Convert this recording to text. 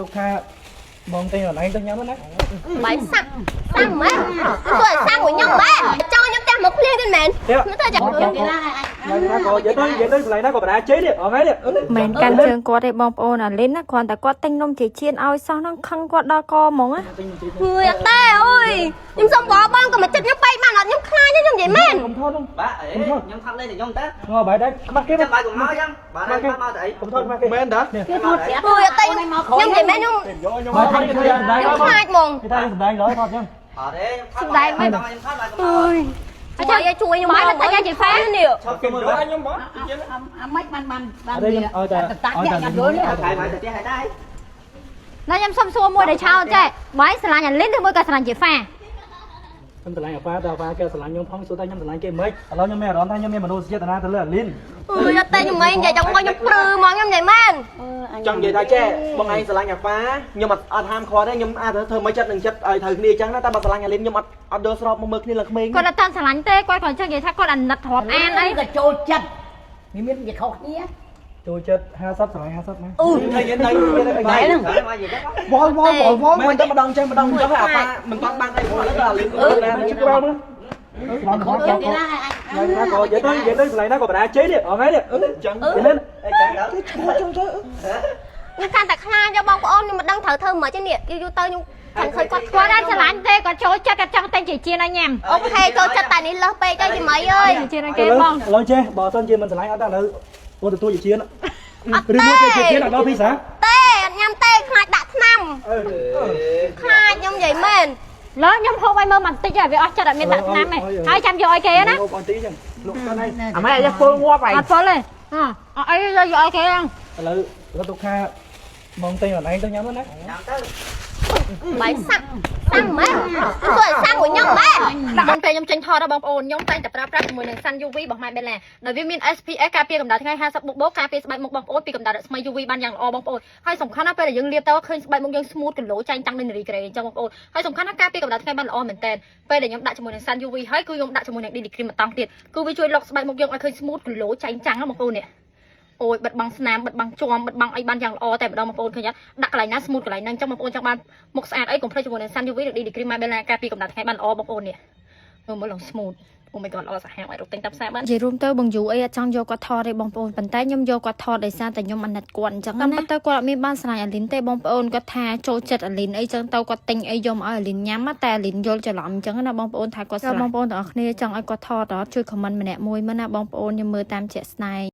ទុកថាបងទិញអនឡាញទៅញ៉ាំណា បាយសាំសាំមែនសួរសាំមួយខ្ញុំមែនចង់ខ្ញុំផ្ទះមកភ្លៀងទៀតមែនខ្ញុំទៅចាំ កន្លែងណាក៏និយាយទៅនិយាយទៅកន្លែងណាក៏បដាជ័យនេះអងហើយនេះ មិនកាន់ជើងគាត់ទេបងប្អូនអាលីនណាគ្រាន់តែគាត់ទិញនំជាជៀនឲ្យសោះហ្នឹងខឹងគាត់ដល់កហ្មងណា ងើយអត់ទេអូយខ្ញុំសុំបងបងក៏មកចិត្តខ្ញុំបែកបានអត់ខ្ញុំខ្លាចខ្ញុំនិយាយមែន កុំថតនោះ បាទអេខ្ញុំថត់លេងតែខ្ញុំតើ ងបាយដែរខ្មាស់គេ ចាំបាយកុំមកចឹងបាទមកទៅអី កុំថតខ្មាស់គេមែនតា គេថតប្រាប់ អើយអត់ទេខ្ញុំនិយាយមែនខ្ញុំ បាយថតគេថាសម្ដែង ខ្ញុំខ្លាចហ្មង គេថាសម្ដែងឡើយថតចឹង អត់ទេខ្ញុំថតខ្ញុំថតបាយកុំមក អើយជួយឲ្យជួយខ្ញុំមកតែយ៉ាងជាហ្វេននេះ ឈប់គេមើលខ្ញុំបង អាម៉េចបានបានបាន អត់ទេខ្ញុំឲ្យតែ តាក់យកអត់យល់នេះ ខែមកទៅផ្ទះហើយដែរ ណាខ្ញុំសុំសួរមួយដែលឆោតចេះបាយស្រឡាញ់អាលីនឬមួយក៏ស្រឡាញ់ជាហ្វា ខ្ញុំស្រឡាញ់អាប៉ាដល់អាប៉ាគេស្រឡាញ់ខ្ញុំផងសួរតែខ្ញុំស្រឡាញ់គេមិនឥឡូវខ្ញុំមានអារម្មណ៍ថាខ្ញុំមានមនោសញ្ចេតនាទៅលើអាលីន អើយអត់ទេខ្ញុំមិននិយាយចង់មកខ្ញុំព្រឺហ្មងខ្ញុំនិយាយមែន ចង់និយាយថាចេះបងឯងស្រឡាញ់អាហ្វាខ្ញុំអត់អត់ហាមឃាត់ទេខ្ញុំអាចធ្វើមិនចិត្តនឹងចិត្តឲ្យត្រូវគ្នាអញ្ចឹងណាតែបើស្រឡាញ់អាលីនខ្ញុំអត់អត់យល់ស្របមកមើលគ្នាឡើងក្មេង គាត់អត់តាន់ស្រឡាញ់ទេគាត់គាត់ចង់និយាយថាគាត់អាណិតទ្រាប់អានអី ក៏ចូលចិត្តមានមានវាខុសគ្នា ចូលចិត្ត50ស្រឡាញ់50ណា អឺ ឃើញទៅបែរហ្នឹង វល់វល់វល់វល់ មិនទៅម្ដងចឹងម្ដងចឹងហើយអាហ្វាមិនគាត់បានអីព្រោះអាលីន ណាជិះក្បាលមើលឡងខ ខុស កខក ទៀតណា កន្លែងណាក៏និយាយទៅនិយាយទៅកន្លែងណាក៏បដាជ័យនេះអងហើយនេះ ចឹង លិន អីចឹងទៅឈ្មោះចឹងទៅ ខ្ញុំកាន់តែខ្លាចយកបងប្អូនខ្ញុំមិនដឹងត្រូវធ្វើមិនទេនេះយូរយូរទៅខ្ញុំខាងឃើញគាត់ គាត់អត់ស្រឡាញ់ទេគាត់ចូលចិត្តគាត់ចង់តែងជាជៀនឲ្យញ៉ាំ OK ចូលចិត្តតែនេះលើសពេកទៅជាមីអើយ ជាជៀនឲ្យគេបង ឥឡូវចេះបើសិនជាមិនស្រឡាញ់អត់ទេឥឡូវអូនទទួលជាជៀន អត់ ឬ ទេ មួយគេជាជៀនអត់ដល់ភីសា ទេអត់ញ៉ាំទេខ្លាចដាក់ថ្នាំ អឺ ខ្លាចខ្ញុំនិយាយមែន លើខ្ញុំហូបឲ្យមើលបន្តិចហើយវាអស់ចិត្តអត់មានដាក់ថ្នាំទេហើយចាំយកឲ្យគេណា អូនទីចឹងលក់សិនហើយ អាម៉េចអាពលងាប់ហើយ អត់ពលទេអអីយកឲ្យគេហ្នឹង ឥឡូវឥឡូវទុកថាបងទិញអនឡាញទៅញ៉ាំណា ញ៉ាំទៅ បាយសាំសាំមែនសួរសាំមួយខ្ញុំមែន មុនពេលខ្ញុំចេញថតដល់បងប្អូនខ្ញុំតែងតែប្រើប្រាស់ជាមួយនឹង Sun UV របស់ My Bella ដោយវាមាន SPF ការពារកម្ដៅថ្ងៃ50បូកបូកការពារស្បែកមុខបងប្អូនពីកម្ដៅរស្មី UV បានយ៉ាងល្អបងប្អូនហើយសំខាន់ណាស់ពេលដែលយើងលាបទៅឃើញស្បែកមុខយើង smooth គីឡូចែងតាំងនៅនារីក្រេអញ្ចឹងបងប្អូនហើយសំខាន់ណាស់ការពារកម្ដៅថ្ងៃបានល្អមែនតើពេលដែលខ្ញុំដាក់ជាមួយនឹង Sun UV ហើយគឺខ្ញុំដាក់ជាមួយនឹង DD cream មួយតង់ទៀតគឺវាជួយលុកស្បែកមុខយើងឲ្យឃើញ smooth គីឡូចែងចាំងណាបងប្អូននេះអូយបិទបាំងស្នាមបិទបាំងជាំបិទបាំងអីបានយ៉ាងល្អតែម្ដងបងប្អូនឃើញអត់ដាក់កន្លែងណា smooth កន្លែងហ្នឹងអញ្ចឹងបងប្អូនចង់បានមុខស្អាតអីកុំភ្លេចជាមួយនឹង Sun UV ឬ DD cream My Bella ការពារកម្ដៅថ្ងៃបានល្អបងប្អូននេះមើលមើលឡើង smooth អូ my god ល្អសាហាវឲ្យរកទិញតាមផ្សារបាន និយាយរួមទៅបងយូអីអត់ចង់យកគាត់ថតទេបងប្អូនប៉ុន្តែខ្ញុំយកគាត់ថតដោយសារតែខ្ញុំអាណិតគាត់អញ្ចឹងណាតែគាត់អត់មានបានស្រឡាញ់អាលីនទេបងប្អូនគាត់ថាចូលចិត្តអាលីនអីចឹងទៅគាត់ទិញអីយកមកឲ្យអាលីនញ៉ាំតែអាលីនយល់ច្រឡំអញ្ចឹងណាបងប្អូនថាគាត់ស្រឡាញ់បងប្អូនទាំងអស់គ្នាចង់ឲ្យគាត់ថតអត់ជួយ comment ម្នាក់មួយមើលណាបងប្អូនខ្ញុំមើលតាមជាក់ស្ដែង។